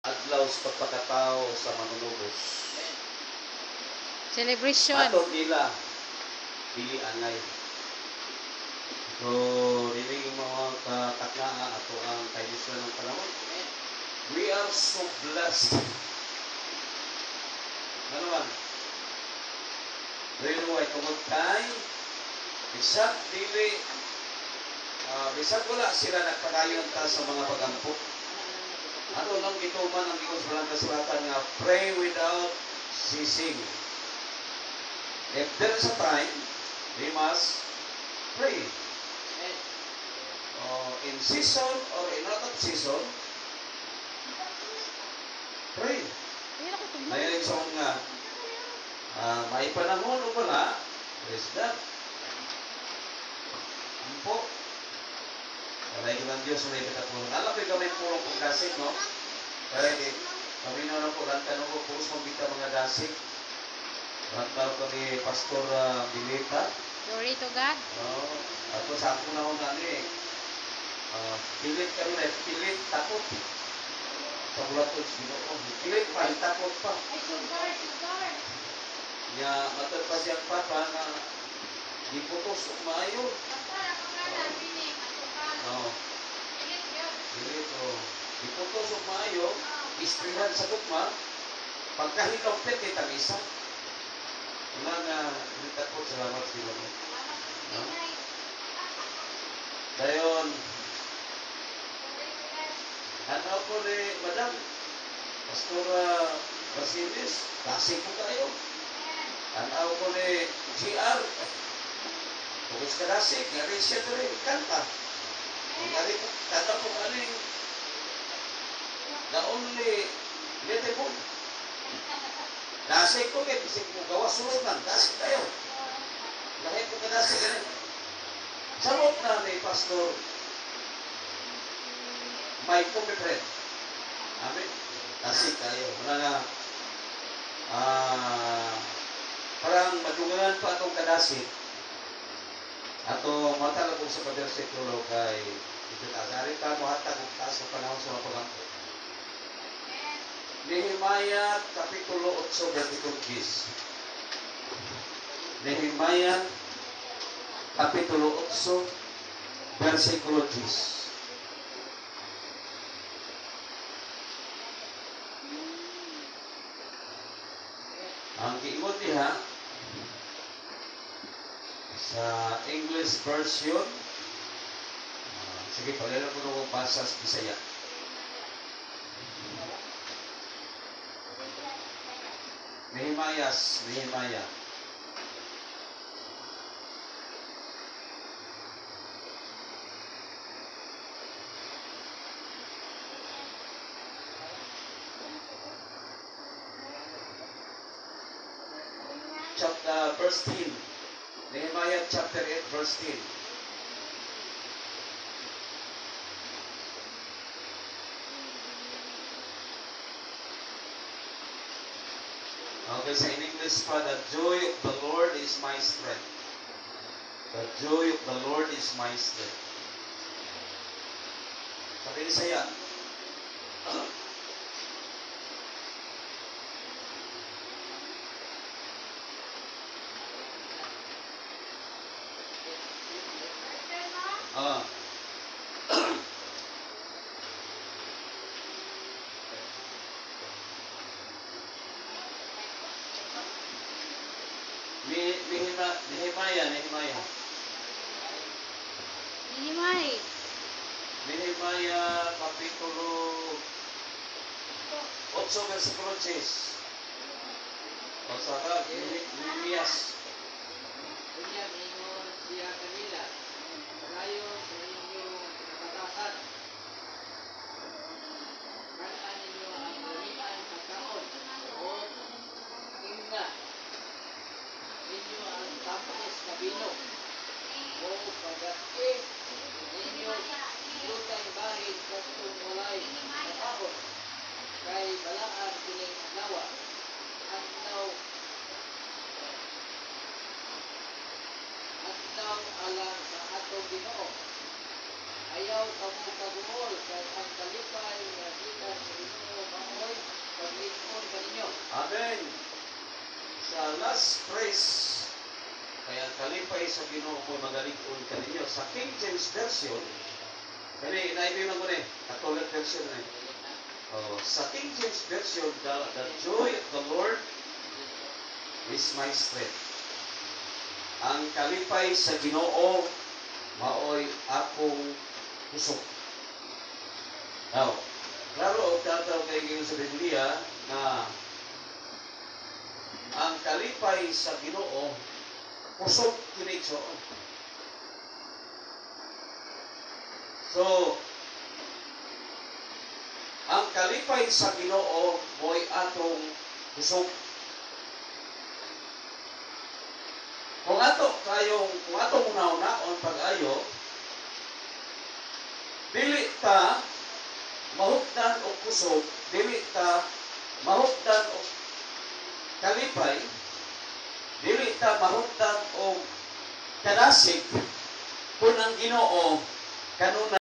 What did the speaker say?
Adlaw sa pagpakatao sa manunubos. Celebration. Matod nila, dili angay. So, dili yung mga kataknaa ato ang kahilislan ng panahon. We are so blessed. Ano man? Do you know why? Tungod kay, bisag dili, bisag wala sila nagpadayon ta sa mga pagampo. Ano lang gituman ang ingon sa Balang Kasulatan nga pray without ceasing. If there is a time, we must pray. In season or in out of season, pray. Ayun ako tugnaw. Ngayon sa nga, may panahon o wala, praise God. Ampo. Alay ko ng Diyos, may katapunan. Alam ko kami pulong pong dasig, no? Kaya kami na lang po, lantan ko, pulos mong mga dasig. Lantan kami Pastor Milita. Glory to God. No? Ako sa akong naon nani, pilit kami na, pilit, takot. Sa bulatod sa Ginoo. Pilit pa, takot pa. Ay, sugar, sugar. Nya matod pa siyang papa nga giputos og maayo. Pastor, ako nga na, pinig, asukal. Oh, Pilit yun. dili to. Giputos og maayo, isprihan sa gugma. Pagkahinog pet kay tag-isa. Wala nga nitakot, salamat sa Ginoo. No? Dayon, ano ko ni Madam Pastora Basilis, dasig ko kayo. Tanaw ko ni GR, tungkol sa kadasig, ngari siya diri, kanta. Ngari ko, tanaw ko kaning the only beautiful. Dasig ko kay bisig mo gawas sulod man, dasig kayo. Lahi ko kadasig gani. Samot na ni Pastor my coffee friend. Amen. Dasig kayo. Wala nga parang madunganan pa atong kadasig. Ato mata lang sa kabersikulo kay ito ta sari ta mo hatag og taas sa panahon sa mga pagampo. Nehemiah Kapitulo 8, versikulo 10. Nehemiah Kapitulo 8, versikulo 10. Ang giingon diha sa English version, sige, palera ko nung basa sa Bisaya. Nehemiah. Chapter, verse 10. Nehemiah chapter 8, verse 10. Okay, sa in English pa, the joy of the Lord is my strength. The joy of the Lord is my strength. Sa Bisaya, Nehemiah, Nehemiah. Nehemiah. Nehemiah, Kapitulo 8, versikulo 10. O sa ka, Nehemias. Unya miingon siya kanila, "Padayon sa inyong kapatasan. Kan-a ninyo ang lamiang pagkaon ug ingna ninyo ang tamis nga bino ug pagati ninyo yutang bahin kadtong walay natahon, kay balaan kining adlawa, adlaw adlaw alang sa atong Ginoo. Ayaw kamo kaguol kay ang kalipay nga gikan sa Ginoo maoy Amen. Sa last phrase, "Kaya ang kalipay sa Ginoo mo magalig-on kaninyo." Sa King James Version, kani NIV man ko ni, Catholic version ni. Oh, sa King James Version, "The joy of the Lord is my strength." Ang kalipay sa Ginoo maoy akong kusog. Now, klaro og tataw kay giingon sa Biblia na ang kalipay sa Ginoo kusog kini, igsoon. So, ang kalipay sa Ginoo mo'y atong kusog. Kung atong una-unaon pag-ayo, dili ta mahupdan og kusog, dili ta mahupdan og kalipay, dili ta mahupdan og kadasig kung ang Ginoo kanunay